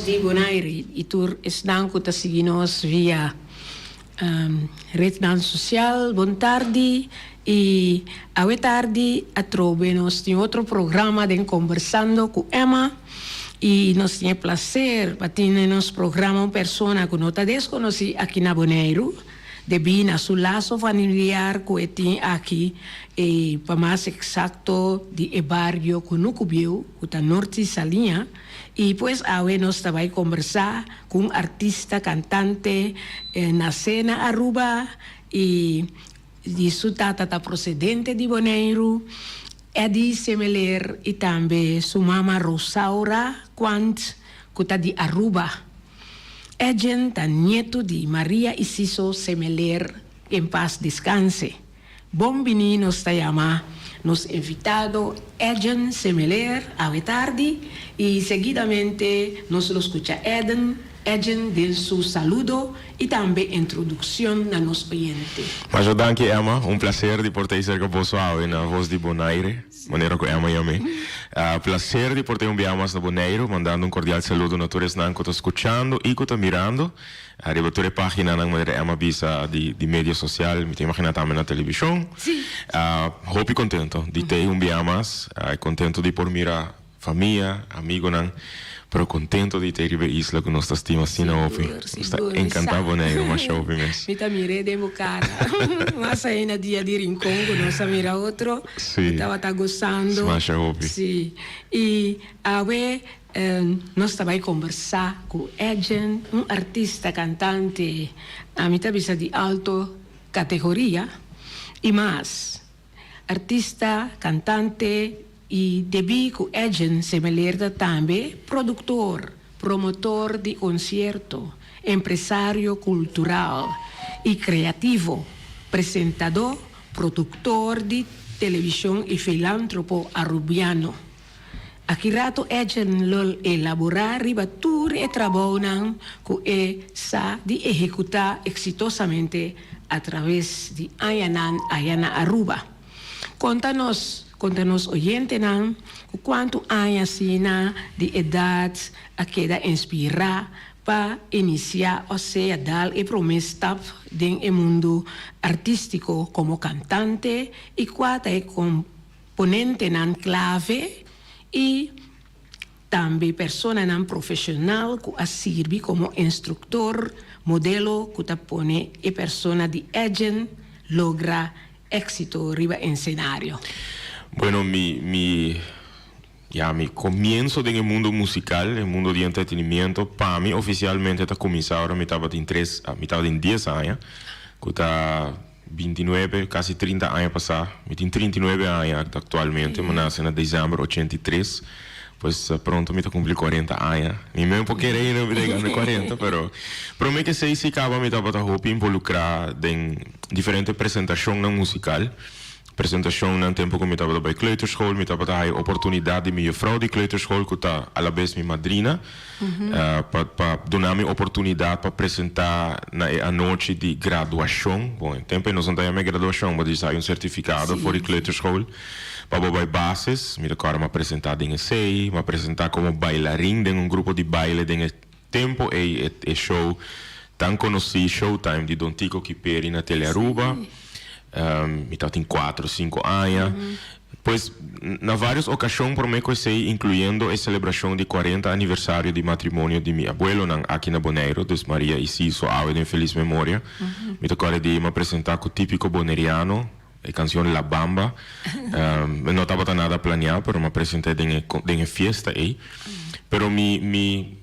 Voz di Bonaire y tur esnan cu ta sigui nos via rednan social, bon tardi y awe tardi atrobe nos tin otro programa den Conversando cu Emma y nos tin e placer pa tin den nos programa un persona cu no ta desconoci aki na Boneiru debi na su laso familiar cu e tin aki y pa mas exacto di e bario Cunucu Bieu cu ta Norte Saliña. Y pues awe nos ta bay combersa cu un artista cantante nace na Aruba y di su tata ta procedente di Boneiru, Eddy Semeleer y tambe su mama Rosaura Quant cu ta di Aruba. Edjean ta nieto di Maria y Siso Semeleer, en paz descanse. Bon bini nos ta yama nos invitado Edjean Semeleer awe tardi y seguidamente nos lo scucha Eden Edjean den su saludo y tambe introduccion na nos oyente. Masha danki Emma, un placer di por ta ei cerca boso awe na Voz di Bonaire, manera cu Emma yam'e. Placer di por ta ei un bia mas na Boneiru, mandando un cordial saludo na tur esnan cu ta scuchando y cu ta mirando. Riba tur e paginanan manera Emma bisa di di media social, mi ta imagina tambe na televishon. Hopi contento di tei un bia mas, contento di por mira famia, amigonan, pero contento di tei riba e isla cu nos ta stima asina hopi. Nos ta encanta Boneiru masha hopi mes. Mi ta mir'é den bo cara. Mas ainda dia di Rincon cu nos a mira otro, mi tabata gozando. Masha hopi. Si. Y awe Nos ta bai kombersá ku Edjean, un artista kantante, ami ta bisa di alto kategoria i mas. Artista, kantante i debí ku Edjean Semeleer ta tambe produktor, promotor di konsierto, empresario kultural i kreativo, presentadó, produktor di televishon i filántropo arubiano. Aki rato Edjean lo elaborá riba tur e trabounan ku e sa di ehekutá eksitosamente atraves di añanan aya na Aruba. Konta nos, konta nos oyentenan ku kuantu aña asina di edat a keda inspirá pa inisiá osea dal e promé stap den e mundu artístiko komo kantante i kua ta e Ponentenan clave y tambe personanan profesional cu a sirbi como instructor, modelo cu ta pone e persona di Edjean logra exito riba ensenario. Bueno, mi, mi, ya, mi comienzo den e mundo musical, e mundo di entretenimiento, pa mi oficialmente ta cuminsa ora mi tabatin tres, mi tabatin dies aña, cu ta 29, casi 30 aña pasá. Mi tin 39 aña actualmente. Mi nace na december 83. Pues pronto mi ta cumpli 40 aña. Mi mes por kere ainda mi ta yega na 40, pero prome ke esei si caba mi tabata hopi involucra den diferente presentacionnan musical. Presentacionnan tempo cu mi tabata bay kleuterschool, mi tabata haya oportunidad di mi juffrouw di kleuterschool cu ta alabes mi madrina. Pa pa duna mi oportunidat pa presentá na e anochi di graduashon. Bon, e tempu ei nos no ta yama e graduashon, bo djis hay un sertifikado for di kleuterschool pa bo bai basis. Mi ta kòrda mi a presentá den esei, mi a presentá komo bailarin den un grupo di baile den e tempu ei, e show tan konosí Showtime di Don Tico Kiperi na Telearuba. Mi tabatin kuater o sinku aña. Pues, na varios ocasion prome cu esey, incluyendo e celebracion di 40 aniversario di matrimonio di mi abuelonan aki na Boneiru, dus Maria y Ciso awe den feliz memoria, mi ta corda di mi a presenta cu Tipico Boneriano, e cancion La Bamba. No tabata nada planea, pero mi a presenta den e den e fiesta ey. Pero mi mi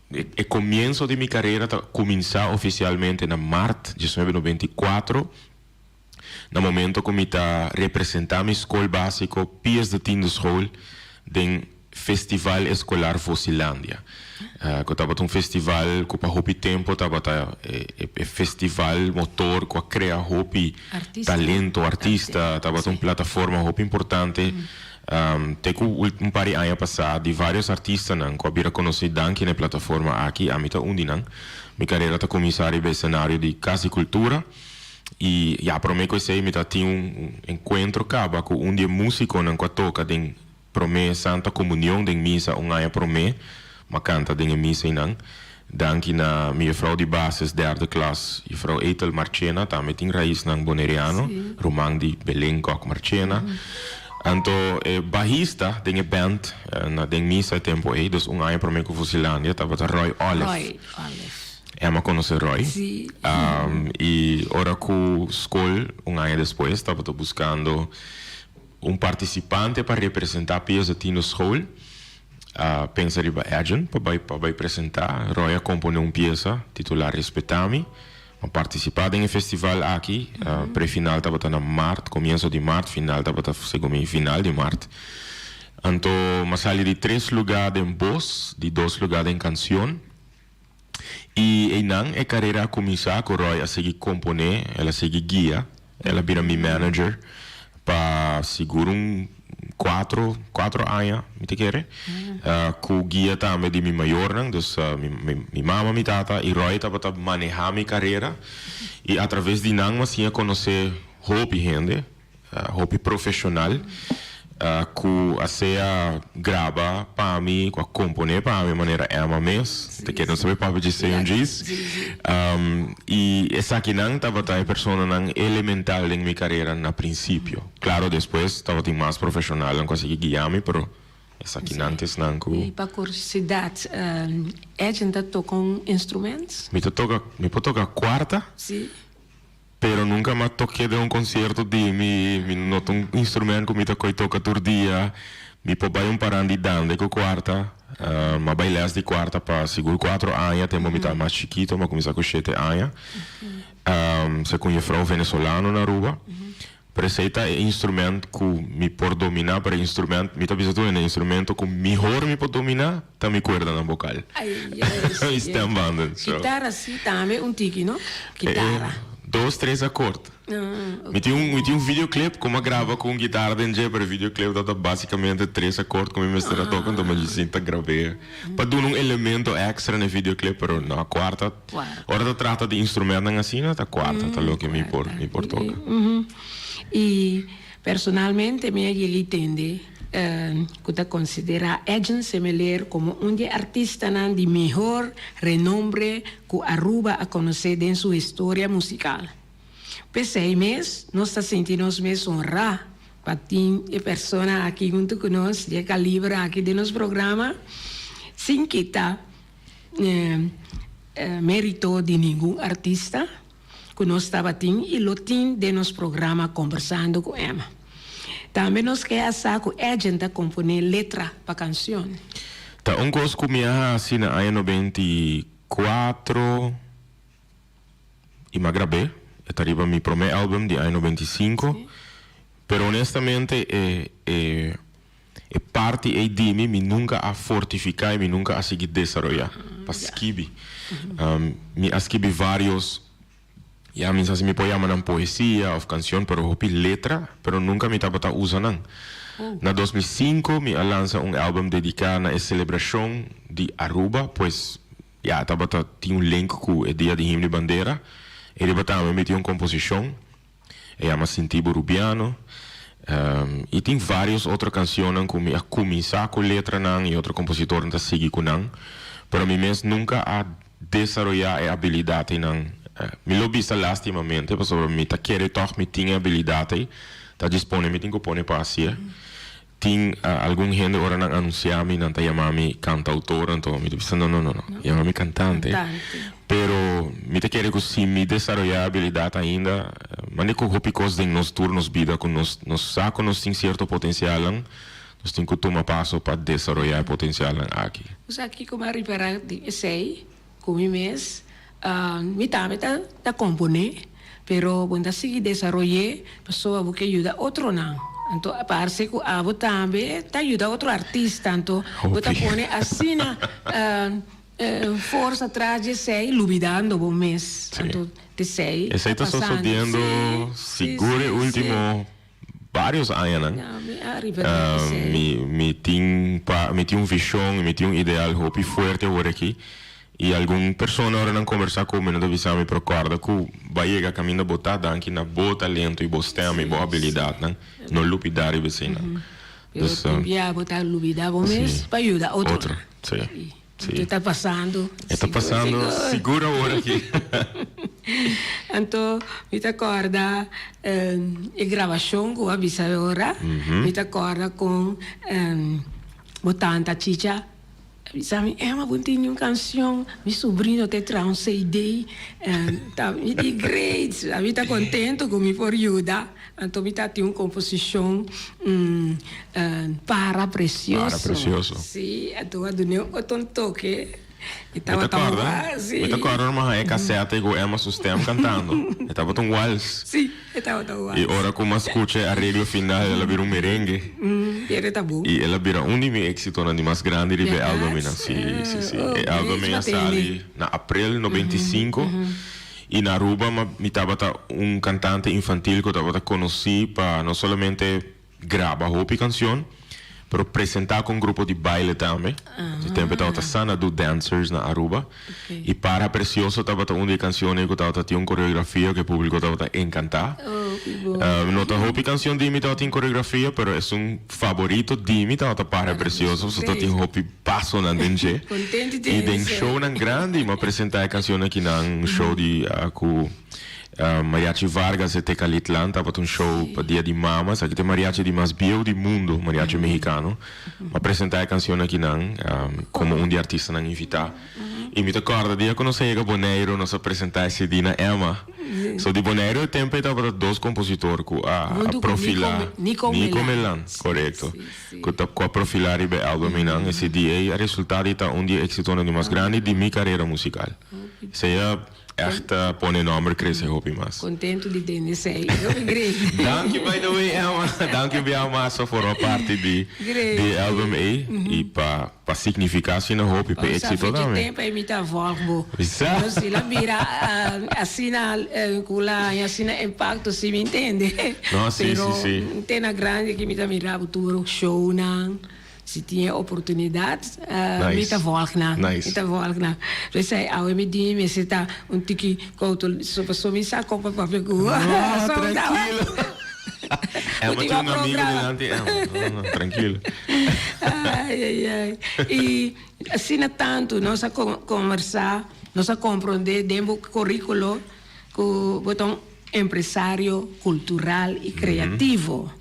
e comienzo di mi carera ta cuminsa oficialmente na maart 1994. Na momento ku mi ta representá mi skol básiko Pius de Tiende School den Festival Eskolar Vosilandia, ku tabata un festival ku pa hopi tempu tabata e festival motor ku a krea hopi talento, artista, tabata un plataforma hopi importante te ku un par di aña pasá di vários artistanan ku a bira konosí danki na e plataforma aki, ami ta un di nan. Mi karera ta kuminsá riba e senario di Kas di Kultura. I ya promé ku esei mi ta tin un enkuentro kaba ku un di e músikonan ku a toka den promé Santa Komunion den misa un aña promé. M'a canta den e misa einan. Danki na mi juffrouw di basis derde klas, juffrouw Ethel Marchena, tambe tin raisnan Boneriano, ruman di Belen Kok Marchena. Anto e bahista den e band na den misa e tempo ei, dus un aña prome ku Fusilandia, tabata Roy Olive. Roy Olive. Emma konosé Roy. Sí. I ora ku skol un aña despues tabata buskando un partisipante pa representá Pio Zatino School, a pensa riba Edjean pa bai pa bai presentá. Roy a komponé un piesa titulá Respetami. A partisipá den e festival aki. Prefinal tabata na mart, komienso di mart, final tabata segun mi final di mart. Anto m'a sali di tres lugá den bos, di dos lugá den kansion. I einan e karera a kuminsá ku Roy a sigui komponé, el a sigui guia, el a bira mi manager pa sigur un kuatro, kuatro aña mi ta kere, ku guia tambe di mi mayornan, dus mi mama, mi tata i Roy tabata manehá mi karera i atraves di nan mi a siña konosé hopi hende. Hopi profesional cu a sea graba pa mi, cu a compone pa mi manera Emma mes, ta kere no sabi papia dje señor Djis. Y esakinan tabata e personanan elemental den mi carera na principio. Claro despues tabatin mas profesionalnan cu a sigui guia mi, pero esakinan ta esnan cu. Y pa curiosidad, Edjean ta toca un instrument? Mi ta toca, mi por toca cuarta. Si. Pero nunca m'a toke den un concierto di mi, mi no ta un instrument cu mi ta coy toca tur dia. Mi por bay un paran di dande cu cuarta, m'a bay les di cuarta pa sigur cuatro aña, tempo mi ta mas chikito, m'a cuminsa cu shete aña, segun juffrouw venezolano na Aruba. Pero esey ta e instrument cu mi por domina, pero e instrument, mi ta bisa tur hende, e instrumento cu mihor mi por domina ta mi cuerdanan vocal. Ay, Mi stembanden, so. Kitara si tambe un tiki, no? Kitara. Dos, tres akord. Ah, Mi tin un, mi tin un videoclip cu mi a graba cu un kitara den dje, pero e videoclip tabata basicamente tres akord cu mi mester a toca, enton mi a djis sinta grab'é pa duna un elemento extra na e videoclip, pero no, a cuarta. Ora ta trata di instrumentnan asina ta cuarta ta loke mi por mi por toca. Y personalmente mi a yega y tende cu ta considera Edjean Semeleer como un di e artistanan di mihor renombre cu Aruba a conoce den su historia musical. P'esey mes nos ta sinti nos mes honra pa tin e persona aki hunto cu nos di e calibre aki den nos programa sin kita Merito di ningun artista cu nos tabatin y lo tin den nos programa Conversando cu Emma. Tambe nos ke a sa cu Edjean ta compone letra pa cancion. Ta un cos cu mi a haci na aña 94 y m'a grab'é, e ta riba mi prome album di aña 95, pero honestamente e e. E parti ei di mi, mi nunka a fortifiká i mi nunka a sigui desaroyá pa skibi. Mi a skibi vários, ya mi sa si mi por yama nan poesia òf kanshon, pero hopi letra, pero nunka mi tabata usa nan. Na 2005 mi a lansa un album dediká na e selebrashon di Aruba, pues ya tabata tin un link ku e dia di Himno i Bandera. I riba tambe mi tin un komposishon. E yama Sinti bo Rubiano. I tin varios otro cancionnan cu mi a cuminsa cu letranan y otro compositornan ta sigui cu nan. Pero mi mes nunca a desaroya e habilidad eynan. Mi lo bisa lastimamente pasobra mi ta kere toch mi tin e habilidad ey. Ta djis pone mi tin cu pone pa haci'e. Tin algun hende ora nan anuncia mi nan ta yama mi cantautor anto mi ta bisa no no no no yama mi cantante pero mi ta kere cu si mi desaroya habilidad ainda mane cu hopi cos den nos tur nos bida cu nos nos sa cu nos tin cierto potencialnan nos tin cu tuma paso pa desaroya e potencialnan aki. Bo sa kico mi a ripara di esey? Ku mi mes, mi tambe ta ta komponé, pero bo no ta sigui desaroy'é pasobra bo ke yuda otronan. Anto a parse ku abo tambe ta yuda otro artista, anto bo ta pone asina forsa tras di esei lubidando bo mes. Anto t'esei ta pasando. Esei ta sosodiendo sigur e ultimo Varios añanan mi mi tin pa mi tin un vision y mi tin un ideal hopi fuerte awor aki y algun persona ora nan conversa cu mi nan ta bisa mi pero corda cu bo a yega caminda bo ta danki na bo talento y bo stem y bo habilidadnan no lubida riba eseinan. Pero tin bia bo ta lubida bo mes pa yuda otronan. Si. Si. Ta pasando. E ta pasando sigur awor aki. Anto mi ta corda e grabacion cu a bisa ora. Mi ta corda con bo tanta Chicha a bisa mi, Emma bo tin un cancion, mi sobrino ta traha un CD. Ta mi di great, mi ta contento cu mi por yuda. Anto mi ta tin un composicion Para Precioso. Para Precioso. Si, anto a dun'é otro un toke. Mi ta corda, mi ta corda ora mi a haña e casete cu Emma su stem cantando. E tabata un wals. Si, e tabata un wals. Y ora cu mi a scucha e areglo final el a bira un merengue. Pero e ta bon. Y el a bira un di mi exitonan di mas grandi riba e album einan. Si, si, si. E album ei a sali na april 95. Y na Aruba mi tabata un cantante infantil cu tabata conoci pa no solamente graba hopi cancion, pero presenta cu un grupo di baile tambe. E tempo tabata Sanadu Dancers na Aruba. Y Para Precioso tabata un di e cancionnan cu tabata tin un coreografia cu e publico tabata encanta. No ta hopi cancion di mi tabatin coreografia, pero esun favorito di mi tabata Para Precioso, pasobra tabatin hopi pasonan den dje. Y den shownan grandi mi a presenta e cancionnan akinan, un show di cu Mariachi Vargas e Tecalitlan, tabata un show pa dia di mama, esaki ta e mariachi di mas bieu di mundo, mariachi mexicano. Mi a presenta e cancionnan akinan como un di artistanan invita. Y mi ta corda dia cu nos a yega Boneiru nos a presenta e CD na Emma. So di Boneiru e tempo ei tabata dos compositor cu a profila, Nico Melan, corecto. Cu ta cu a profila riba e album einan. E CD ei a resulta di ta un di e exitonan di mas grandi di mi carera musical. Esei a echt a pone e nomber crece hopi mas. Contento di tende esei. Hopi great. Danki by the way Emma. Danki un biaha mas pa forma parti di di e album ei y pa pa significa asina hopi pa e exito tambe. Tempo ei mi ta volg bo. Bisa. Pero si la bira asina cu la haña asina impacto si mi intende. No, si, si, si. Pero te na grandi ki mi ta mira bo tur shownan, si tin e oportunidad mi ta volg nan. Nice. Mi ta volg nan. P'esei awe mi di mester ta un tiki kouto so paso mi sa kon pa papia ku bo. No, trankilo. Emma tin un amigo dilanti Emma. No, no, trankilo. Ai, ai, ai. I asina tantu nos a conversa, nos a comprende den bo curriculo cu bo ta un empresario cultural y creativo.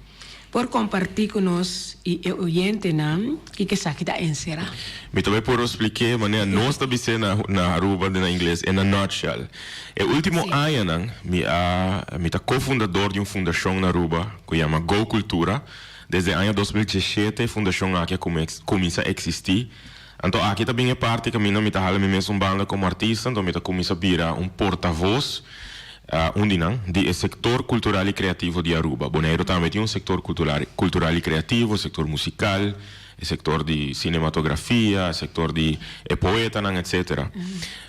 Por comparti cu nos y e oyentenan kiko esaki ta encera? Mi ta bay por explik'é manera nos ta bis'é na na Aruba den na ingles in a nutshell. E ultimo añanan mi a mi ta cofundador di un fundacion na Aruba cu yama Go Cultura. Desde aña 2017 e fundacion aki a cuminsa existi. Anto aki ta bin e parti caminda mi ta hala mi mes un banda como artista, anto mi ta cuminsa bira un portavoz, un di nan, di e sector cultural y creativo di Aruba. Boneiru tambe tin un sector cultural y creativo, sector musical, e sector di cinematografia, e sector di e poetanan, etcetera.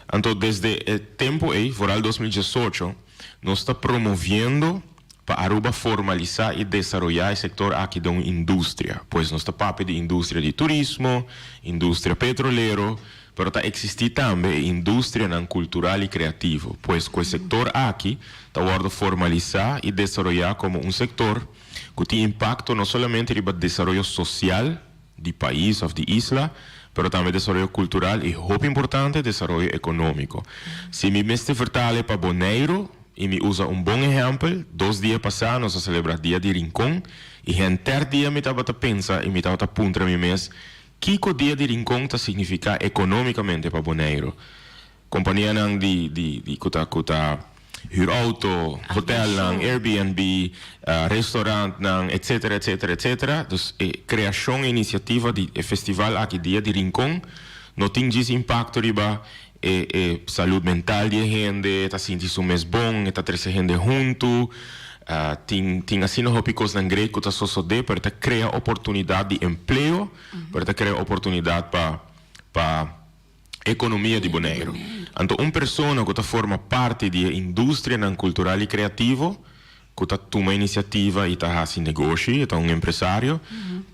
Anto desde e tempo ey, vooral 2018, nos ta promoviendo Pa Aruba formalisá i desaroyá e sektor aki den un industria. Pues nos ta papia di industria di turismo, industria petrolero, pero ta eksistí tambe e industrianan kultural i kreativo. Pues ku e sektor aki ta wòrdu formalisá i desaroyá komo un sektor ku tin impakto no solamente riba desaroyo sosial di pais òf di isla, pero tambe desaroyo kultural i hopi importante desaroyo ekonómiko. Si mi mester vertale pa Boneiru, I mi usa un bon ehèmpel, dos dia pasá nos a selebrá Dia di Rincon i henter dia mi tabata pensa i mi tabata puntra mi mes kiko Dia di Rincon ta signifiká ekonómikamente pa Boneiru. Kompanianan di di di ku ta ku ta hür outo, hotelnan, Airbnb, restorantnan, etsetera etsetera etsetera. Dus e kreashon e inisiativa di e festival aki Dia di Rincon no tin djis impakto riba E e salud mental di e hende, e ta sinti su mes bon, e ta trese hende huntu. Tin tin asina hopi kosnan great ku ta sosodé, pero e ta krea oportunidat di empleo, pero e ta krea oportunidat pa pa ekonomia di Boneiru. Anto un persona ku ta forma parti di e industrianan kultural i kreativo, ku ta tuma inisiativa i ta hasi negoshi, e ta un empresario,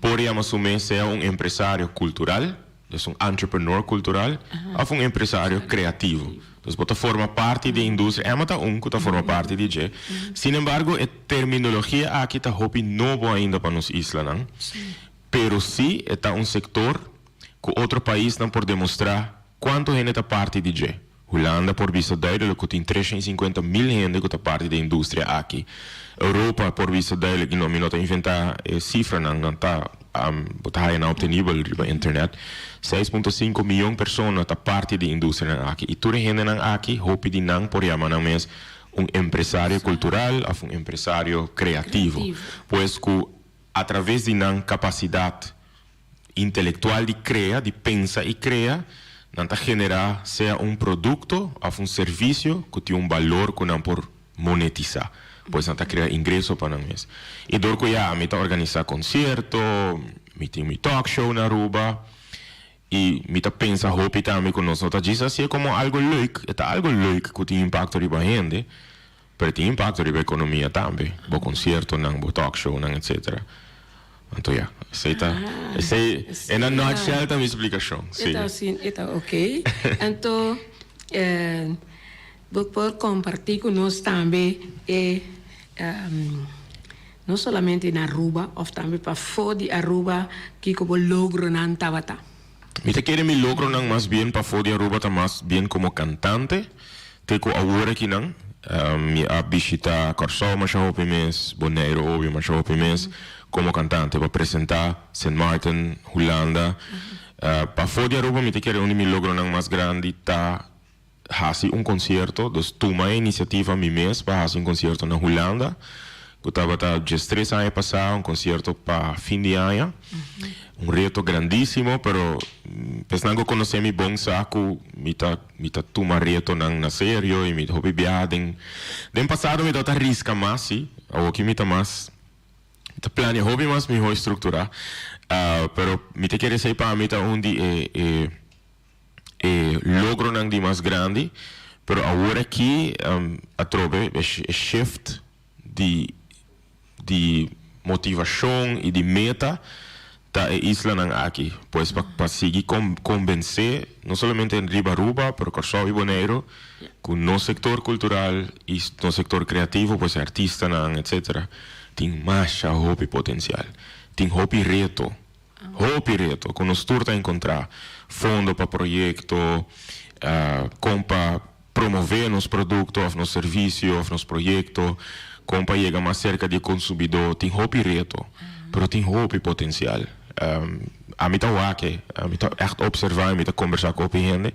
por yama su mes sea un empresario kultural, Dus un entrepreneur cultural of un empresario creativo. Dus bo ta forma parti di e industria. Emma ta un cu ta forma parti di dje. Sin embargo, e terminologia aki ta hopi nobo ainda pa nos islanan. Pero si e ta un sector. ku otro paisnan por demostrá kuantu hende ta parti di dje. Hulanda por bisa duidelijk ku tin 350 mil hende ku ta parti di e industria aki. Europa por bisa duidelijk, i no mi no ta inventá e sifranan, nan ta bo ta haya nan optenibel riba internet, 6,5 miyon persona ta parti di e industrianan aki. I tur e hendenan aki, hopi di nan por yama nan mes un empresario kultural òf un empresario kreativo. Pues ku atraves di nan kapasidat intelektual di krea, di pensa i krea, nan ta generá sea un produkto òf un servisio ku tin un balor ku nan por monetisá. Pues nan ta krea ingreso pa nan mes. I dor ku ya mi ta organisá konsierto, mi tin mi talk show na Aruba i mi ta pensa hopi tambe ku nos no ta djis hasié komo algu leuk, e ta algu leuk ku tin impakto riba hende, Pero e tin impacto riba economia tambe, bo conciertonan, bo talk shownan, etcetera. Anto ya, esey ta, esey in a nutshell ta mi splicacion, si. E ta si, e ta ok. Anto bo por comparti cu nos tambe e no solamente na Aruba of tambe pafo di Aruba kico bo logronan tabata? Mi ta kere mi logronan mas bien pafó di Aruba ta mas bien komo kantante te ku awor akinan. Mi a bishita Kòrsou masha hopi mes, Boneiru obio masha hopi mes komo kantante pa presentá Sint Maarten, Hulanda. Pafó di Aruba mi ta kere un di mi logronan mas grandi ta hasi un konsierto, dus tuma e inisiativa mi mes pa hasi un konsierto na Hulanda, ku tabata 13 aña pasá, un konsierto pa fin di aña. Un reto grandísimo, pero esnan ku konosé mi bon sa ku mi ta mi ta tuma retonan na serio i mi hopi biaha den den pasado mi tabata riska mas si, awoki mi ta mas mi ta plania hopi mas mihó estrukturá, pero mi ta kere esei pa mi ta un di e e. e logronan di mas grandi, pero awor aki atrobe e shift di di motivacion y di meta ta e islanan aki, pues pa pa sigui convence no solamente riba Aruba pero Corsou y Boneiru cu nos sector cultural y nos sector creativo pues e artistanan etcetera tin masha hopi potencial, tin hopi reto. Hopi reto ku nos tur ta enkontrá, fondo pa proyekto, kon pa promové nos produkto òf nos servisio òf nos proyekto, kon pa yega mas serka di e konsumidó. Tin hopi reto, pero tin hopi potensial. Ami ta wak e, ami ta ègt opservá i mi ta kombersá ku hopi hende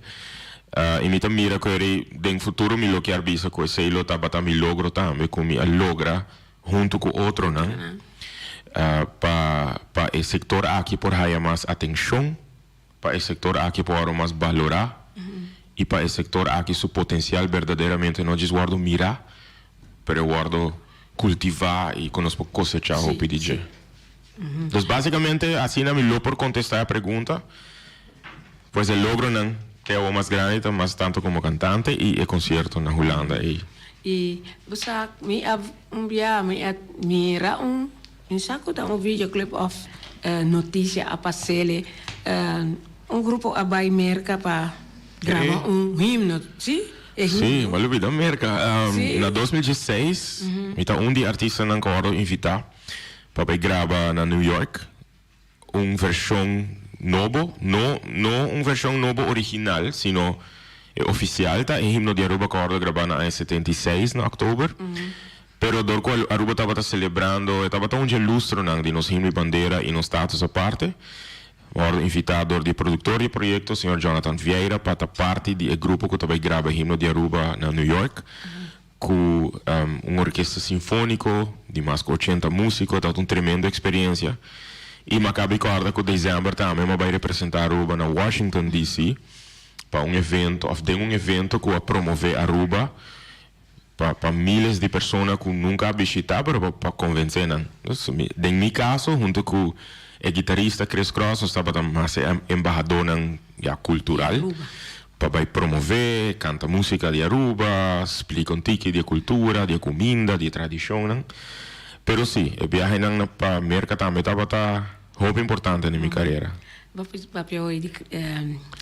i mi ta mira ku eri den futuro mi lo kier bisa ku esei lo tabata mi logro tambe, ku mi a logra huntu ku otronan pa pa e sektor aki por haya mas atenshon, pa e sektor aki por wòrdu mas balorá i pa e sektor aki su potensial berdaderamente no djis wòrdu mirá pero e wòrdu kultivá i ku nos por kosechá hopi di dje. Dus básikamente asina mi lo por kontestá e pregunta. Pues e logronan te awor mas grandi ta mas tanto komo kantante i e konsierto na Hulanda ei. I bo sa mi a un bia mi a mira un mi sa ku ta un videoclip òf notisia a pas'ele un grupo a bai Merka pa graba un himno si e himno. Si, bo a lubida Merka. Na 2016 mi ta un di e artistanan ku a wòrdu invitá pa bai graba na New York. Un vershon nobo, no no un vershon nobo original, sino e ofisial ta e himno di Aruba ku a wòrdu grabá na aña 76 na òktober. Pero dor ku Aruba tabata selebrando, e tabata un dje lustronan di nos himno i bandera i nos status aparte. A wòrdu invitá dor di e produktor di e proyekto, señor Jonathan Vieira, pa ta parti di e grupo ku ta bai graba e himno di Aruba na New York. Ku un orkesta sinfóniko di mas ku 80 músiko, tabata un tremendo eksperensia. I mi a kaba di kòrda ku desèmber tambe mi a bai representá Aruba na Washington DC. pa un evento òf den un evento ku a promové Aruba pa pa míles di persona ku nunka a bishitá pero pa pa konvensé nan. Den mi kaso huntu ku e gitarista Chris Cross nos tabata mas e embahadónan ya kultural. Pa bai promové, kanta músika di Aruba, splika un tiki di e kultura, di e kuminda, di e tradishonnan. Pero sí, e biahenan na pa Merka tambe tabata hopi importante den mi karera. Bo papia hoy di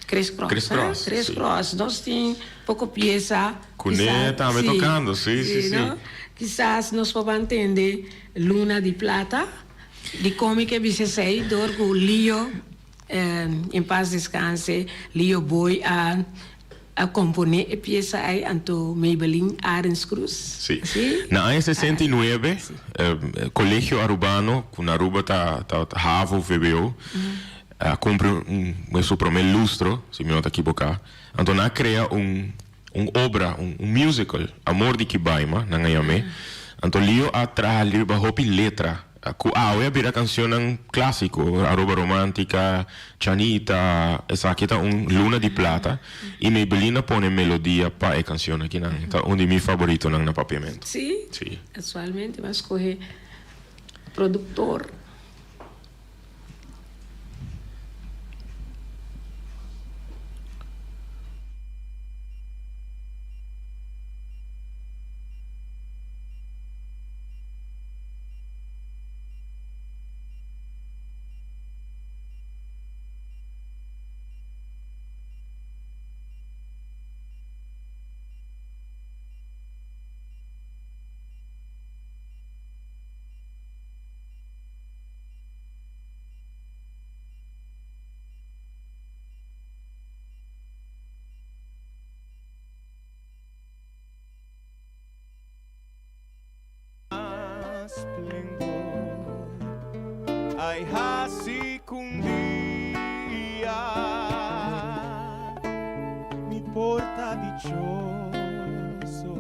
Chris Cross. Chris Cross, Chris sí. Cross. Nos tin poko piesa. Kuné tambe tokando, sí, sí, sí. No? Kisas nos por ban tende Luna di Plata, di Komi ke bisa esei dor ku Lio. En paz descanse, Leo Boy a a componé e piesa ei anto Maybelline Arends Cruz. Sí. Na aña 69 Colegio Arubano, ku na Aruba ta ta havo vbo, a kumpri un su promé lustro, si mi no ta kiboká. Anto nan a krea un un obra, un musical, Amor di Kibaima, nan a yam'é. Anto Leo a traha riba hopi letra ku awe a bira kanshonnan klásiko, Aruba Romántica, Chanita, esaki ta un Luna di Plata, i Maybelline a pone melodia pa e kanshon akinan. Ta un di mi faboritonan na papiamentu. Sí? Sí. Kasualmente mi a skohe produktor. Ay hasi k'un dia mi por ta dichoso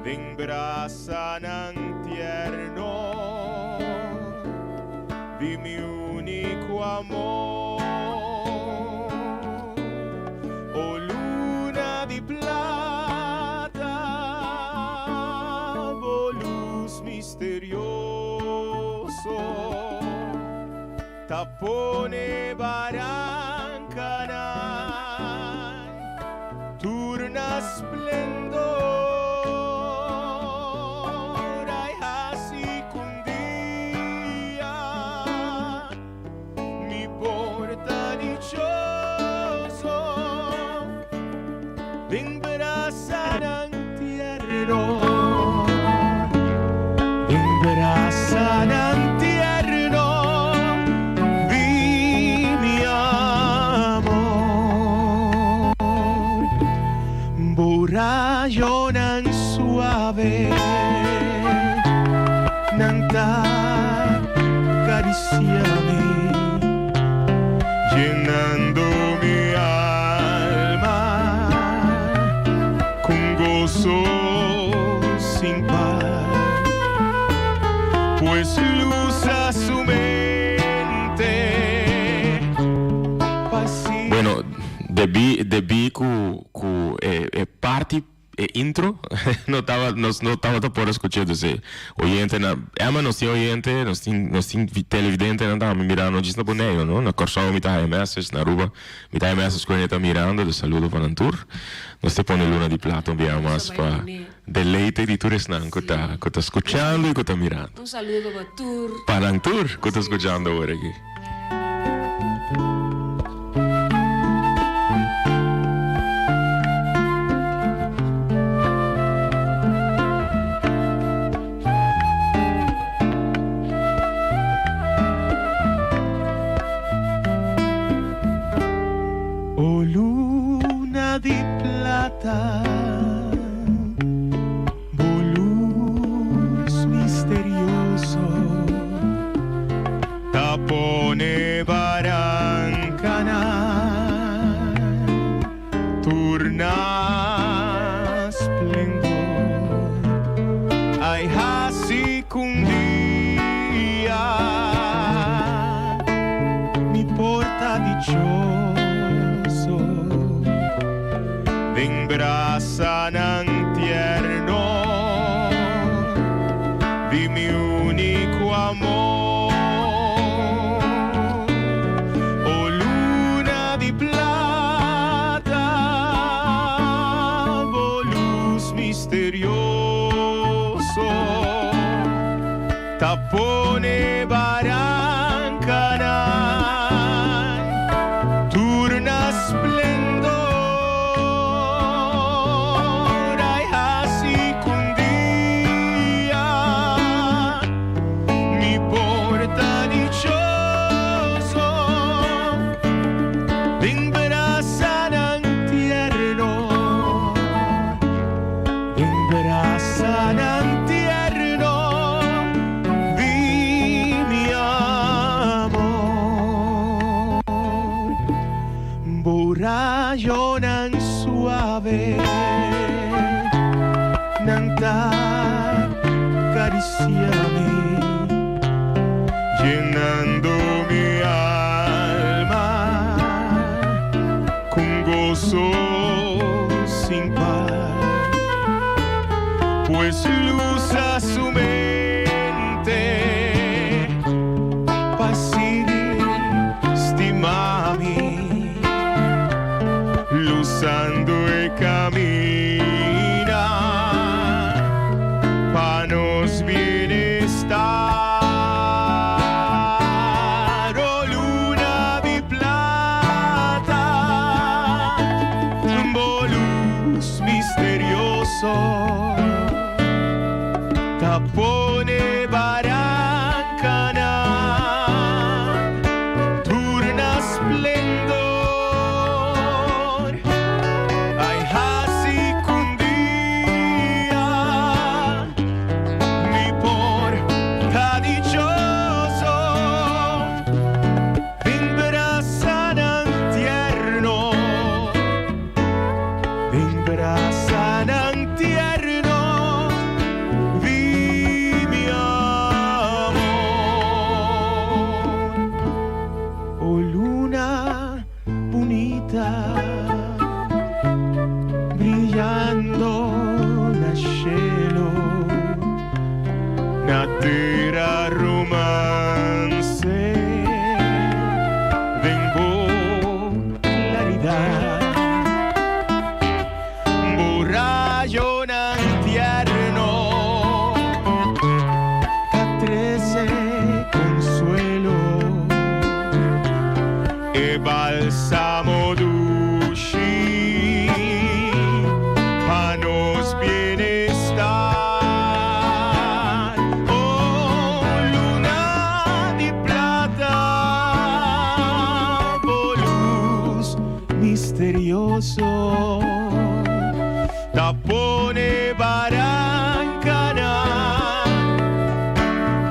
Den brasanan tierno di mi único amor. Oh luna di plata, bo luz misterioso ta pone barancanan tur na splendor. Ay hasi k'un dia mi por ta dichoso den brasanan tierno, den brasanan tierno di mi amor. Bo rayonan suave nan ta cariciami, llenando mi alma con gozo sin par, pues lustra su mente pa así. Bueno, debí debí ku ku e e parti e intro no taba nos no tabata por escucha dus e oyentenan Emma nos tin oyente nos tin nos tin televidentenan ta mira no djis na Boneiru no na Kòrsou mi ta haya message na Aruba mi ta haya message ku hende ta mirando dus saludo pa nan tur nos ta pone luna di plata un bia mas pa deleite di tur esnan ku ta ku ta skuchando i ku ta mirando Un saludo pa tur. Pa nan tur ku ta skuchando awor aki. O luna di plata, bo luz misterioso ta pone barancanan tur na splendor. Ay hasi k'un dia mi por ta dichoso den brasanan tierno di mi único amor. Oh luna di plata, bo luz misterioso ta pone barancanan tur na splendor. Ay hasi k'un dia mi por ta dichoso. Den brasanan tierno di mi amor. Bo rayonan suave nan ta cariciami, llenando mi alma con gozo sin par. Pues lusa su mente pa sigui stimami, lusando e camina pa nos bienestar. Oh, luna di plata, bo luz misterioso, ta pone barancanan tur na splendor. Ai, hasi cu un dia mi por ta dichoso den brasanan tierno, den brasanan tierno di mi amor. Oh luna bunita, briyando na cielo, na tera romance, den bo claridad. Bo rayonan tierno, ta trece consuelo, e balsamo dushi pa nos bienestar. Oh, luna di plata, bo luz misterioso, ta pone barancanan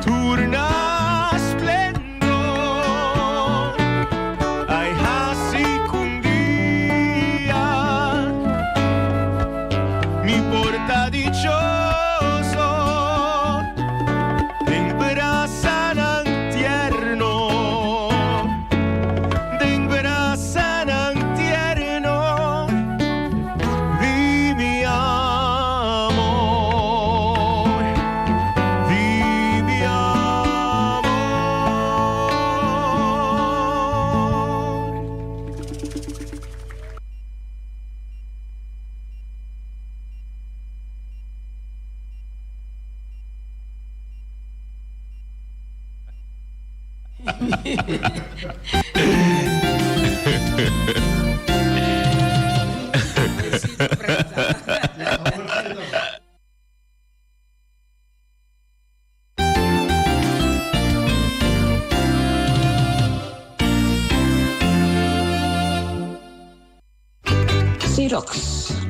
tur na splendor. Ai, hasi cu un dia mi por ta dichoso den brasanan tierno, den brasanan tierno di mi amor, di mi amor. Xerox,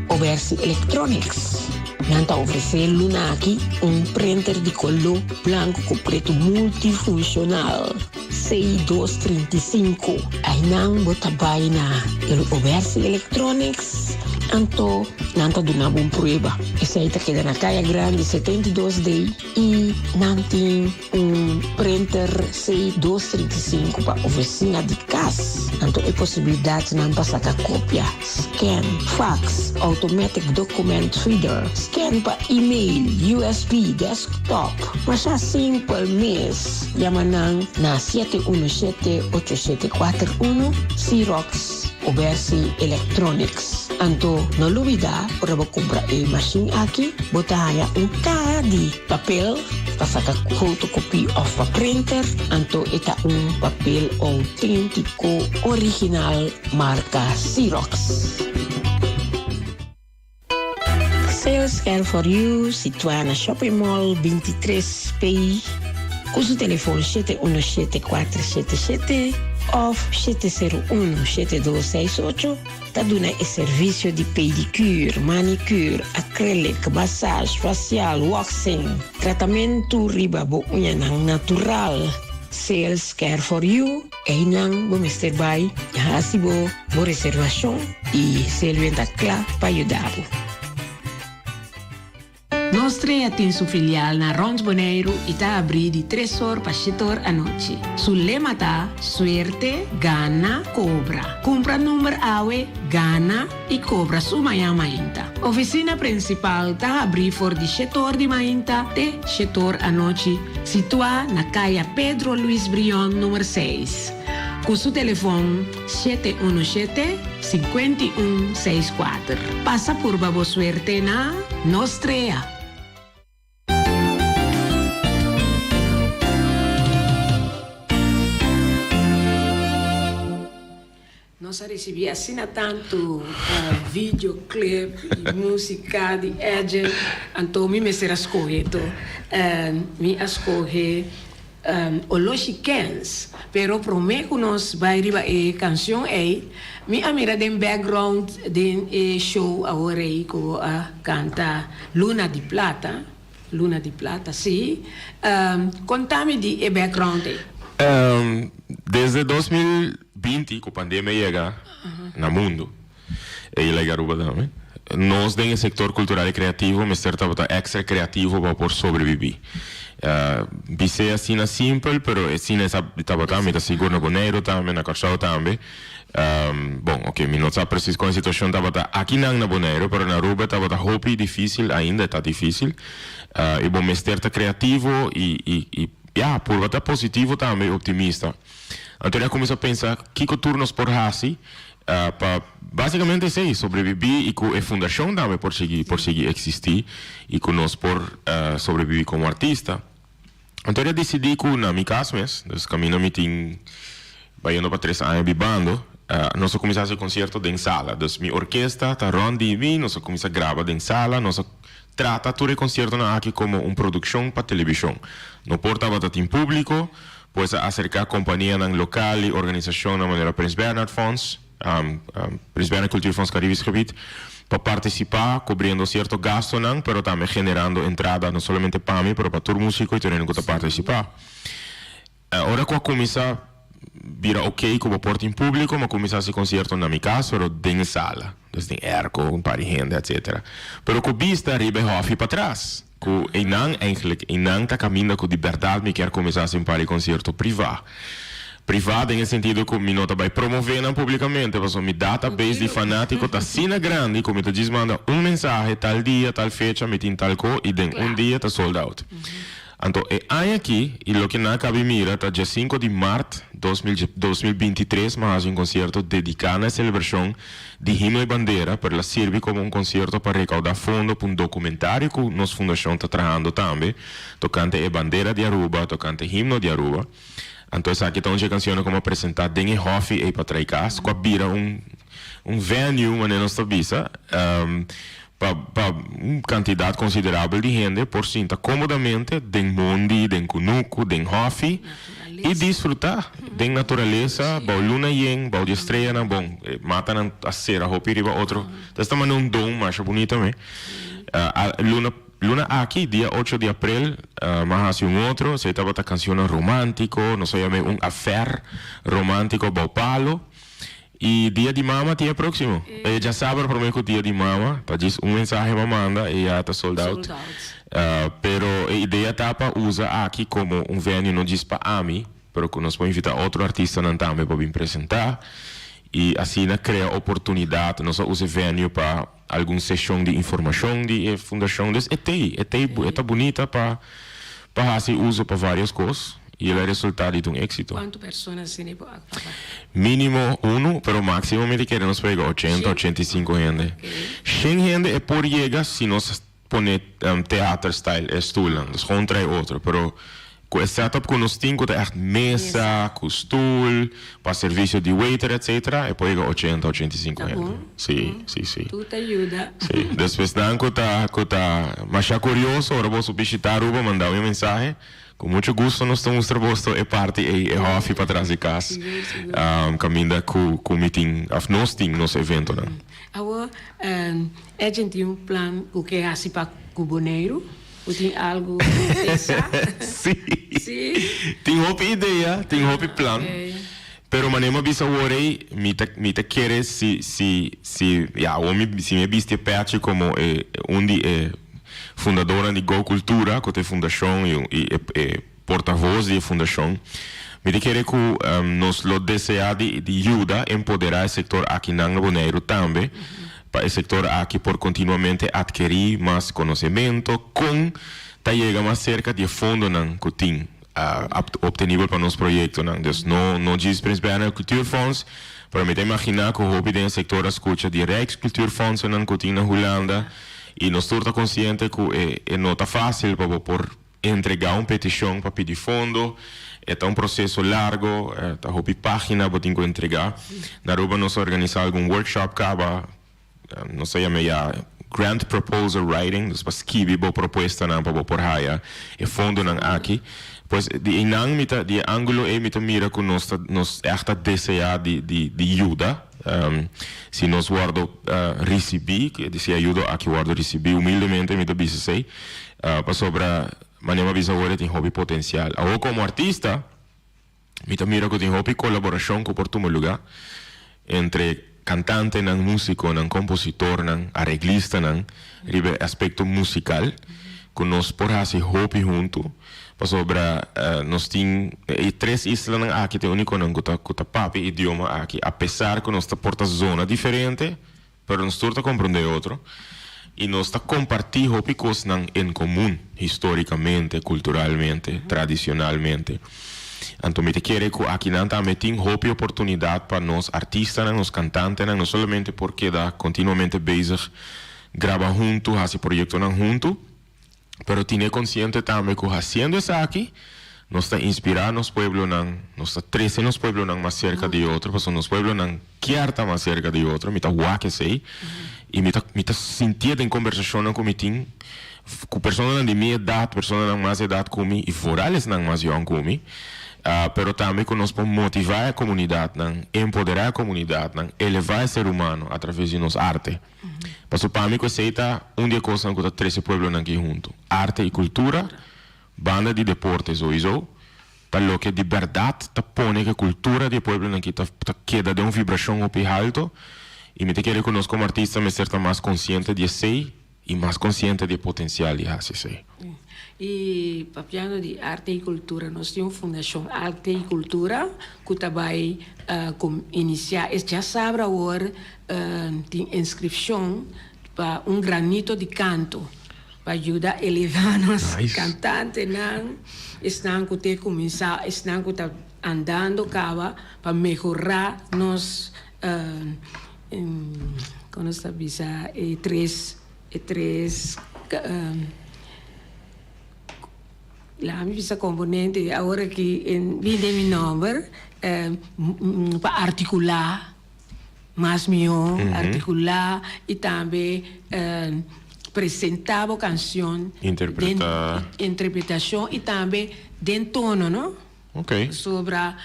Obersi Electronics. Nan ta ofresé luna aki un printer di koló blanku ku pretu multifunshonal C235. Einan bo ta bai na el Obersi Electronics, anto nan ta duna bo un prueba. Esei ta keda na Kaya Grandi 72D i nan tin Un printer C235 pa oficina di cas, anto e posibilidadnan pa saca copia, scan, fax, automatic document feeder, scan pa email, USB, desktop. Masha simpel mes, yama nan na 717-8741, Xerox Obersi Electronics. Anto no lubida ora bo cumpra e machine aki, bo ta haya un caha di Papel pa saka fotocopie of pa printer, anto e ta un papel autentico original marca Xerox. Sales Care for You situá na Shopping Mall 23 P ku su telefon 717 477 of 701 7268 ta duna e servisio di pedicure, manicure. acrylic, massage, facial, waxing, tratamentu riba bo uñanan natural. Sales Care for You, einan bo mester bai hasi bo bo reservashon i Selwyn ta kla pa yuda bo. Nos Trea tin su filial na rond Boneiru i ta abrí di tres or pa shete or anochi. Su lema ta, Suerte, gana, kobra. Kumpra number awe, gana i kobra su mañan mainta. Ofisina prinsipal ta habrí for di shete or di mainta te shete or anochi, situá na Kaya Pedro Luis Brion number seis. Ku su telefon 717 51 64. Pasa purba bo suerte na Nos Trea! Nos a ricibi asina tanto videoclip y musica di Edjean, anto mi mester a scoge to. Mi a scoge Oloshi Kens, pero prome cu nos bay riba e cancion ey, mi a mira den background den e show awor ey cu bo a canta Luna di Plata, Luna di Plata, si. Conta mi di e background ey. Desde 2020 cu pandemia yega na mundo, e like Aruba tambe, nos den e sector cultural y creativo mester tabata extra creativo pa por sobrevivi. Bis'é asina simpel, pero asina e tabata, mi ta sigur na Boneiru tambe, na Kòrsou tambe. Bon, oke, mi no sa presis kon e situacion tabata akinan na Boneiru, pero na Aruba tabata hopi dificil, ainda e ta dificil. Y bo mester ta creativo y, y, y, ya, purba ta positivo tambe y optimista. Anto mi a cuminsa pensa kico tur nos por haci pa basicamente esey, sobrevivi y cu e fundacion tambe por sigui por sigui existi y cu nos por sobrevivi como artista. Anto mi a dicidi cu na mi cas mes, dus caminda mi tin bayendo pa tres aña bibando, nos a cuminsa haci concierto den sala. Dus mi orkesta ta rond di mi, nos a cuminsa graba den sala, nos a trata tur e conciertonan aki como un produccion pa television. No por tabata tin publico, Pues a aserká kompanianan lokal i organisashonnan manera Prins Bernhard Fonds, Prins Bernhard Cultuurfonds Caribisch Gebied, pa partisipá kubriendo sierto gastonan pero tambe generando entrada no solamente pa mi pero pa tur músiko i tur hende ku ta partisipá. Ora ku a kuminsá bira oké ku bo por tin públiko, mi a kuminsá hasi konsierto na mi kas pero den e sala, dus den airco, un par di hende etcetera. Pero ku bista riba e hòfi patras. Ku einan eigenlijk einan ta kaminda ku di bèrdat mi kier kuminsá hasi un par di konsierto privá. Privá den e sentido ku mi no ta bai promové nan públikamente pasobra mi database di fanátiko ta asina grandi ku mi ta djis manda un mensahe tal dia tal fecha mi tin tal ko i den un dia ta sold out. Anto e aña aki i loke nan a kabi mira ta dje sinku di mart 2023 mi a hasi un konsierto dediká na e selebrashon di Himno y Bandera, pero el a sirbi como un concierto pa recauda fondo pa un documentario cu nos fundacion ta trahando tambe tocante e bandera di Aruba, tocante himno di Aruba. Anto esaki ta un dje cancionnan cu mi a presenta den e hofi ey pa trae cas, cu a bira un un venue, manera nos ta bisa, pa pa un cantidad considerabel di hende por sinta comodamente den mondi, den cunucu, den hofi y disfruta den naturalesa, bao luna yen, bao di e streanan, bon, e matanan a cera hopi riba otro, entonces ta manda un don masha bunita me. Luna luna aki, dia ocho di april, mi a haci un otro, esey tabata cancionnan romantico, nos a yam'e un affair romantico bao palo. Y dia di mama tin e proximo. E djasabra prome cu dia di mama ta djis un mensahe pa manda y ya ta sold out. Pero e idea ta pa usa aki como un venue no djis pa ami, pero cu nos por invita otro artistanan tambe pa bin presenta y asina crea oportunidad. Nos a usa e venue pa algun sesion di informacion di e fundacion. Dus e t'ey, e t'ey, e ta bunita pa pa haci uso pa varios cos y el a resulta di ta un exito. Cuanto persona asina bo a papa? Minimo uno, pero maximo mi ta kere nos por yega ochenta, 85 hende. Shen hende e por yega si nos pone theater style e stoelnan, dus gewoon trae otro, pero. Ku e setup ku nos tin ku ta ègt mesa, ku stul, pa servisio di waiter etcetera, e por yega ochenta, 85 Ta hende. bon. Sí, sí, sí. Tur ta yuda. Sí. Despues nan ku ta ku ta masha kurioso ora boso bishita Aruba manda un mensahe. Ku mucho gusto nos ta mustra boso e parti ei, e hòfi patras di kas, Sigur, sigur. kaminda ku ku mi tin òf nos tin nos eventonan. Awor, Edjean tin un plan ku ke hasi pa ku Boneiru? Bo tin algu pensa? Sí. Sí? Tin hopi idea, tin hopi plan. Pero manera mi a bisa awor ei, mi ta mi ta kere si si si ya awor mi si mi a bisti e pechi komo e un di e fundadornan di Go Cultura ku ta e fundashon i i e e portavoz di e fundashon, mi ta kere ku nos lo desea di di yuda empoderá e sektor akinan na Boneiru tambe pa e sektor aki por kontinuamente atkerí mas konosementu kon ta yega mas serka di e fondonan ku tin obtenibel pa nos proyektonan. Dus no no djis Prins Bernhard Cultuurfonds, pero mi ta imaginá ku hopi den e sektor a skucha di Rijkscultuurfondsennan ku tin na Hulanda i nos tur ta konsiente ku e e no ta fásil pa bo por entregá un petishon pa pidi fondo. E ta un proseso largo, ta hopi página bo tin ku entregá. Na Aruba nos a organisá algun workshop kaba. Nos ta yama ya grant proposal writing, dus pa skibi bo propuestanan pa bo por haya e fondonan aki. Pues di einan mi ta, di e angulo ei mi ta mira ku nos ta, nos ègt ta deseá di di di yuda. Si nos wòrdu risibí, si e ayudo aki wòrdu risibí, humildemente mi ta bisa esei, pasobra manera mi a bisa awor e tin hopi potensial. Awor komo artista, Mi ta mira ku tin hopi kolaborashon ku por tuma lugá entre kantantenan, músikonan, kompositornan, areglistanan riba e aspekto musikal ku nos por hasi hopi huntu pasobra nos tin e tres islanan aki ta e únikonan ku ta ku ta papia e idioma aki apesar ku nos ta por ta zona diferente Pero nos tur ta comprende otro y nos ta comparti hopi cosnan en comun historicamente, culturalmente, tradicionalmente. Anto mi ta kere cu akinan tambe tin hopi oportunidad pa nos artistanan, nos cantantenan no solamente por keda continuamente bezig graba hunto, haci proyectonan hunto, Pero tine konsiente tambe ku hasiendo esaki nos ta inspirá nos pueblonan, nos ta trese nos pueblonan mas serka di otro, pasobra nos pueblonan kier ta mas serka di otro, mi ta wak esei i mi ta mi ta sintié den kombersashonnan ku mi tin ku personanan di mi edat, personanan mas edat ku mi i foral esnan mas yòn ku mi, pero tambe ku nos por motivá e komunidatnan, empoderá e komunidatnan, elevá e ser humano atraves di nos arte. Pasobra pa mi ku esei ta un di e kosnan ku ta trese pueblonan aki huntu. Arte i kultura, banda di deporte souiso, ta loke di bèrdat ta pone ku e kultura di e pueblonan aki ta ta keda den un vibrashon hopi halto. I mi ta kere ku nos komo artista mester ta mas konsiente di esei i mas konsiente di e potensial di hasi esei. I papiando di arte i kultura, nos tin un fundashon Arte i Kultura ku ta bai inisiá es djasabra awor Tin inscripcion pa un granito di canto pa yuda eleva nos cantantenan, esnan cu te cuminsa, esnan cu ta andando caba pa mehora nos, con nos ta bisa, e tres, e tres, laga mi bisa componente, awor aki bin den mi nomber, pa articula. Mas mihó artikulá i tambe presentá bo kanshon den interpretashon i tambe den tono, no? Pasobra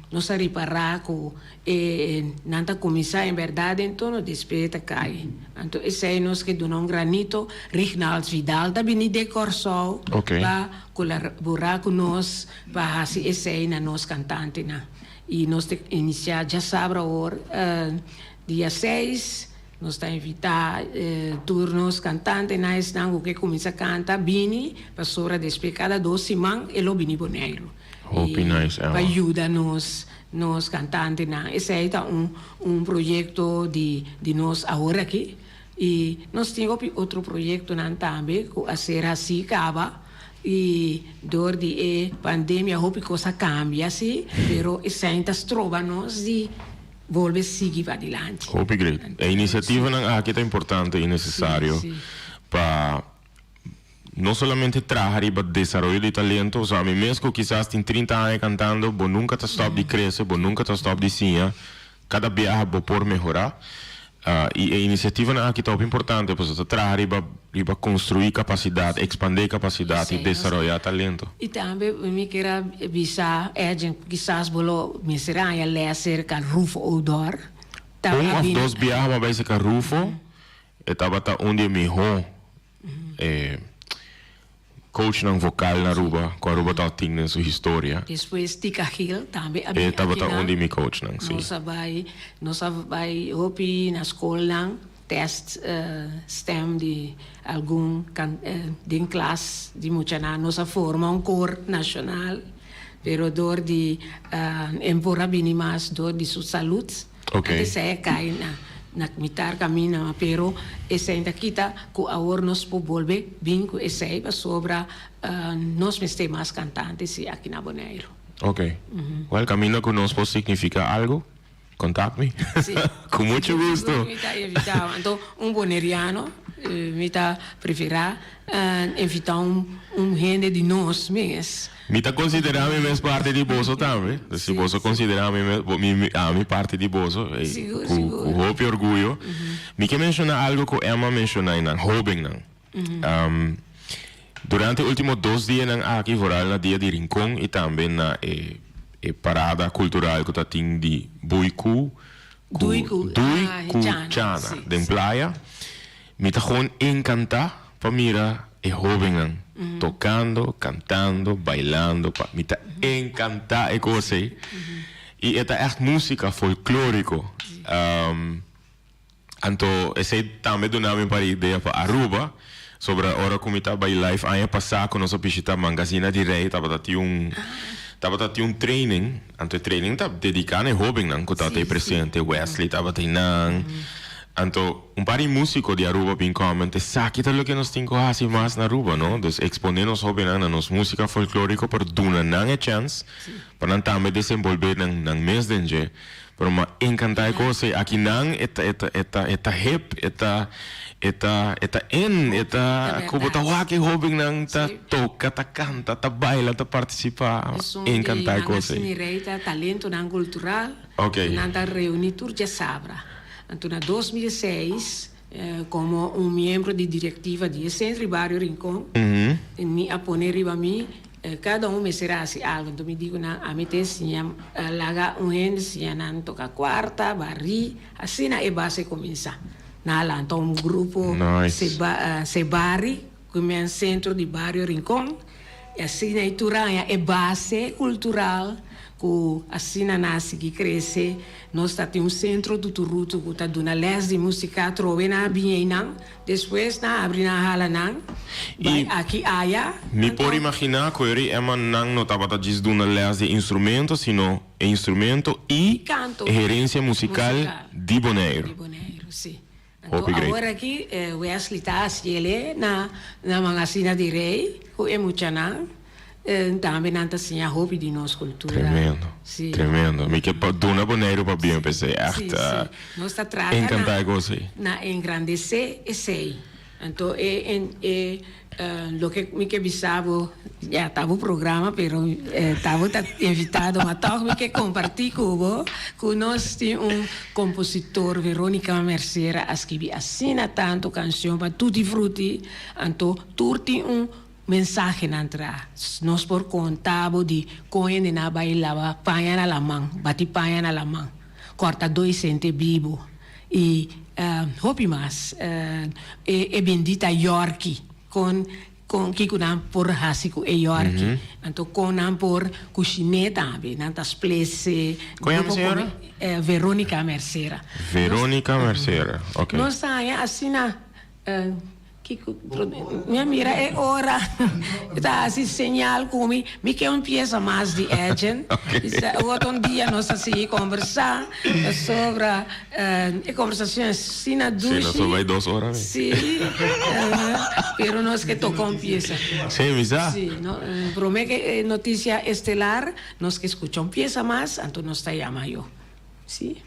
nos a ripará ku e nan ta kuminsá en bèrdat den tono, despues e ta kai. Anto esei nos ke duna un granito. Rignald Vidal ta bini den Kòrsou pa kolaborá ku nos pa hasi esei na nos kantantenan. Y nos ta inicia djasabra awor dia seis. Nos ta invita tur nos cantantenan, esnan cu ke cuminsa canta bini pasobra despues cada dos siman e lo bini Boneiru. Hopi nice, Emma. Pa yuda nos nos cantantenan. Esey ta un un proyecto di di nos awor aki. Y nos tin hopi otro proyectonan tambe cu a ser haci caba. Y door di e pandemia hopi cos a cambia si, pero esey ta stroba nos di bolbe sigui padilanti. Hopi great. E iniciativanan aki ta importante y necesario pa. no solamente traha riba desaroyo di talento, o sea, mi mes ku kisas tin 30 aña kantando, bo nunka ta stòp di krese, bo nunka ta stòp di siña, kada biaha bo por mehorá. I e inisiativanan aki ta hopi importante pasobra ta traha riba riba konstruí kapasidat, ekspandé kapasidat i desaroyá talento. I tambe mi kier a bisa Edjean kisas bo lo mester haña lès serka Rufo Odor. Un òf dos biaha mi a bai serka Rufo, e tabata un di e mihó E coachnan vocal na Aruba cu Aruba ta tin den su historia. Despues Tica Gil tambe a bin E tabata akinan. un di mi coachnan, si. Nos a bai, nos a bai hopi na scolnan test stem di algun can den klas di muchanan. Nos a forma un koor nacional, pero door di e por a bini mas door di su salud. Ok. Antes esei a kai na na mitar camina ma pero esei ta kita cu awor nos por bolbe bin cu esei pasobra nos mester mas cantante si aki na Boneiru. Ok. Well caminda cu nos por significa algo contact mi. Si. Cu mucho gusto. Mi ta invitao. Anto un boneriano mi ta prefera invita un un hende di nos mes. Mi ta konsiderá mi mes parti di boso tambe. Si boso konsiderá mi mes, mi, ami parti di boso, ku, ku hopi orguyo. Mi ke menshoná algu ku Emma menshoná einan, hóbennan. Durante e último dos dianan aki, vooral na Dia di Rincon i tambe na e, e parada kultural ku ta tin di Bui ku, ku, Dui ku, Dui ku Chana, Chana den playa. Mi ta gewoon encanta pa mira e hobennan tocando, cantando, bailando pa mi ta encanta e cos ey y e ta echt musica folklorico anto esey tambe duna mi un par di idea pa Aruba sobra ora cu mi ta bay live aña pasa cu nos a bishita Mangazina di Rey tabata tin un tabata tin un training anto e training ta dedica na e hobennan cu tabata ey presente Wesley tabata eynan anto. Un par di musico di Aruba bin comment, esaki ta loke nos tin cu haci mas na Aruba, no? Dus expone nos hobennan na nos musica folklorico por duna nan e chance pa nan tambe desenvolve nan nan mes den dje. Pero m'a encanta e cos ey. Aki nan e ta e ta e ta e ta hip, e ta e ta e ta in, e ta cu bo ta wak e hobennan ta toca, ta canta, ta baila, ta participa. M'a Esun di encanta e cos ey. Mangazine Rey ta talentonan cultural Ok. cu nan ta reuni tur djasabra. Anto na 2006, komo un miembro di direktiva di e Sentro di Bario Rincon, mi a pone riba mi, kada un mester hasi algu. Anto mi di ku nan, ami ta siña laga un hende siña nan toka kuarta, barí, asina e base kuminsá. Nan a lanta un grupo Sebari, ku men Sentro di Bario Rincon. I asina e tur aña e base kultural ku asina nan a sigui krese. Nos ta tin un sentro tuturutu ku ta duna lès di músika atrobe nan a bini einan. Despues nan a abri nan hala nan bai aki aya. Mi por imaginá ku e rei Emma nan no tabata djis duna lès di instrumento sino e instrumento i Kanto e herensia musikal di Boneiru. Di Boneiru, si. Anto Hopi great. awor aki Wesley ta haciele na na Mangasina di Rey cu e muchanan tambe nan ta siña hopi di nos cultura. Tremendo, Si. tremendo. Mi ke pa duna Boneiru pa bien p'esei. Si, Echt si. Nos ta trata encanta na e cos ei. na engrandece esei. Anto e en e loke mi ke bisa bo, ya ta bo programa pero ta bo ta invitado ma tòg mi ke kompartí ku bo ku nos tin un kompositor Veronica Mercera a skibi asina tantu kanshon pa Tutti Frutti anto tur tin un mensahenan tra. Nos por konta bo di kon hende nan a bai laba paña na laman, bati paña na laman, kòrta doisente bibo. I hopi mas. E e bendita yòrki, kon kon kiko nan por hasi ku e yòrki, anto kon nan por kushiné tambe, nan ta splese. Kon yama señora? Veronica Mercera. Veronica Mercera, ok. Nos ta haña asina. Kiko mi a mira e ora e ta hasi señal ku mi, mi ke un piesa mas di Edjean. Otro un dia nos a sigui kombersá pasobra e kombersashon asina dushi. Si, nos a bai dos ora. Si, pero nos ke toka un piesa. Si, mi sa. Si, promé ke notisia estelar nos ke skucha un piesa mas, anto nos ta yama yo. Si.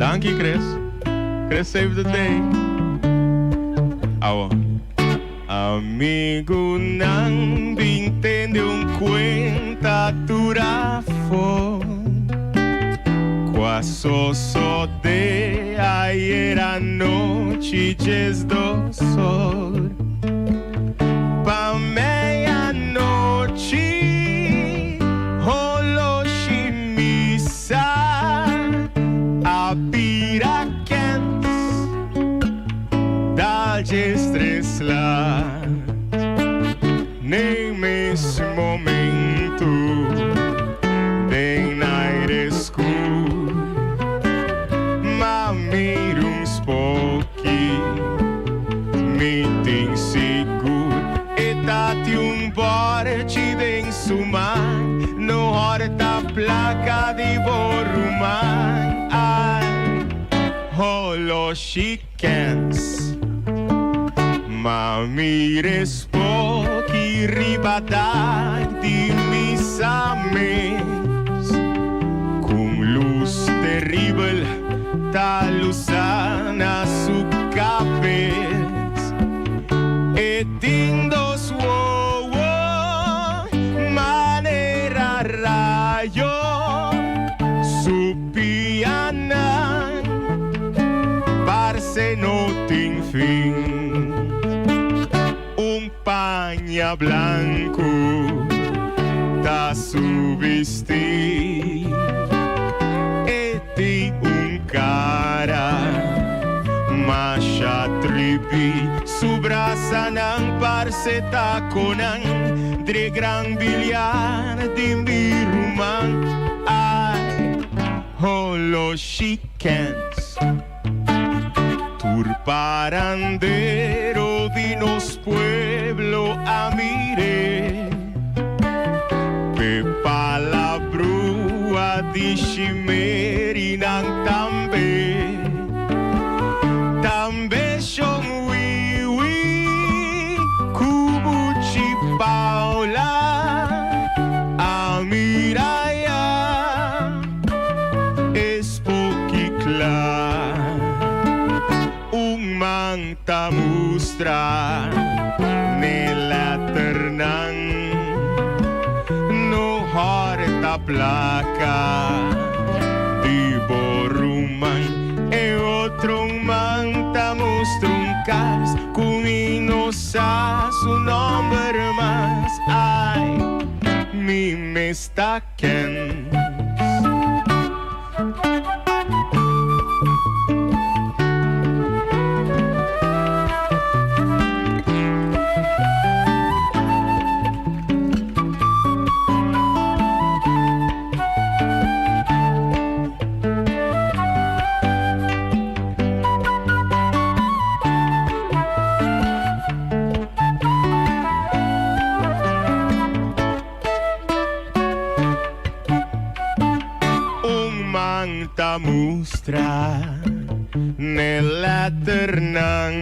Danki Chris. Chris save the day. Awo. Amigunan bin tende un kuenta tur afó Ku a sosodé ayer anochi 12 or pa meianochi Holoshi misa a bira kens Dal 13 lat N'e mes momento den aire skur M'a mira un spoki Mi tin sigur e ta tin un bòrchi den su man No hòrta plaka di bo ruman Ai, holoshi kens Ma mira e spoki riba dak di misa mes C'un luz terribel ta lusa na su cabes E tin dos wowo manera rayo Su pianan parce no tin fin. Un paña blancu ta su bisti. E tin un cara masha tribi. Su brasanan parce taconan dre gran biliar di mi ruman. Ai, holoshi kens. Tur parandero di nos pueblo a mir'é. P'e palabrua di shimerinan tambe. Tambe Shon Wiwi ku Buchi Paula a mira ya e spoki kla. Un man ta mustra n'e letternan, No hòrta plaka di bo ruman. E otro man ta mustra un kas ku mi no sa su nòmber mas. Ai, mi mes ta kens. Un man ta mustra n'e letternan,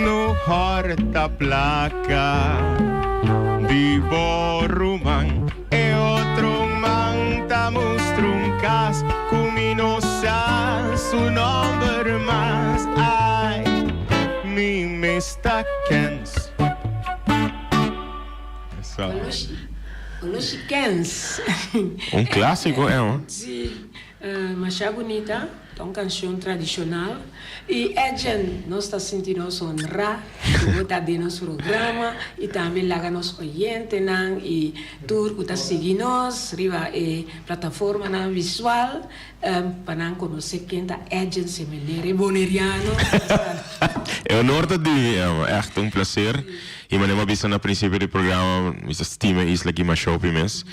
No hòrta plaka di bo ruman. E otro man ta mustra un kas ku mi no sa su nòmber mas. Ai, mi mes ta kens. Oloshi kens. Un klásiko, eh hoor. Sí, masha bunita. Ta un cancion tradicional y Edjean nos ta sinti nos honra cu bo ta den nos programa y tambe laga nos oyentenan y tur cu ta sigui nos riba e plataformanan visual pa nan conoce ken ta Edjean Semeler e Boneriano. E honor ta di mi Emma, echt un placer y manera mi a bisa na principio di programa mi ta stima e isla aki masha hopi mes.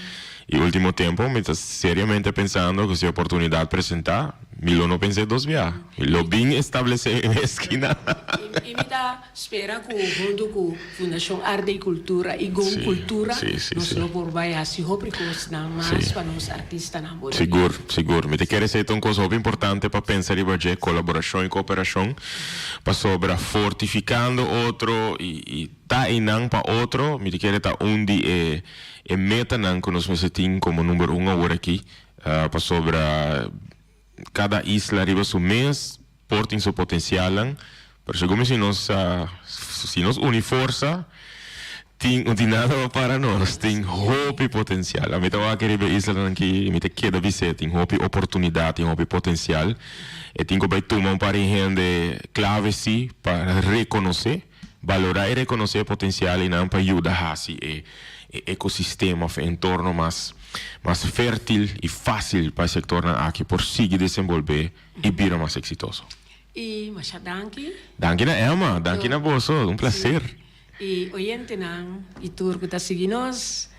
E ultimo tempo mi ta seriamente pensando cu si oportunidad presenta, mi lo no pens'é dos bia. Mi lo bin establece mi mes kina. Y mi ta spera cu hunto cu Fundacion Arte y Cultura y Go Cultura nos lo por bay haci hopi cosnan mas pa nos artistanan bonito. Sigur, sigur. Mi ta kere esey ta un cos hopi importante pa pensa riba dje, colaboracion y cooperacion, pasobra fortificando otro y ta eynan pa otro, mi ta kere ta un di e E metanan ku nos mester tin komo number un awor aki, pasobra kada isla riba su mes por tin su potensialnan, Pero segun mi si nos si nos uni forsa tin no tin nada pa para nos. Tin hopi potencial. Ami ta wak riba e islanan aki y mi ta keda bis'é tin hopi oportunidad, tin hopi potencial. E tin cu bay tuma un par di hende clave si pa reconoce, balora y reconoce e potencial y nan pa yuda haci e e ecosistema of e entorno mas mas fertil y facil pa e sectornan aki por sigui desenvolve y bira mas exitoso. Y masha danki. Danki na Emma, danki na boso, un placer. Y oyentenan y tur cu ta sigui nos,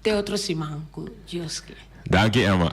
te otro siman cu Dios ke. Danki Emma.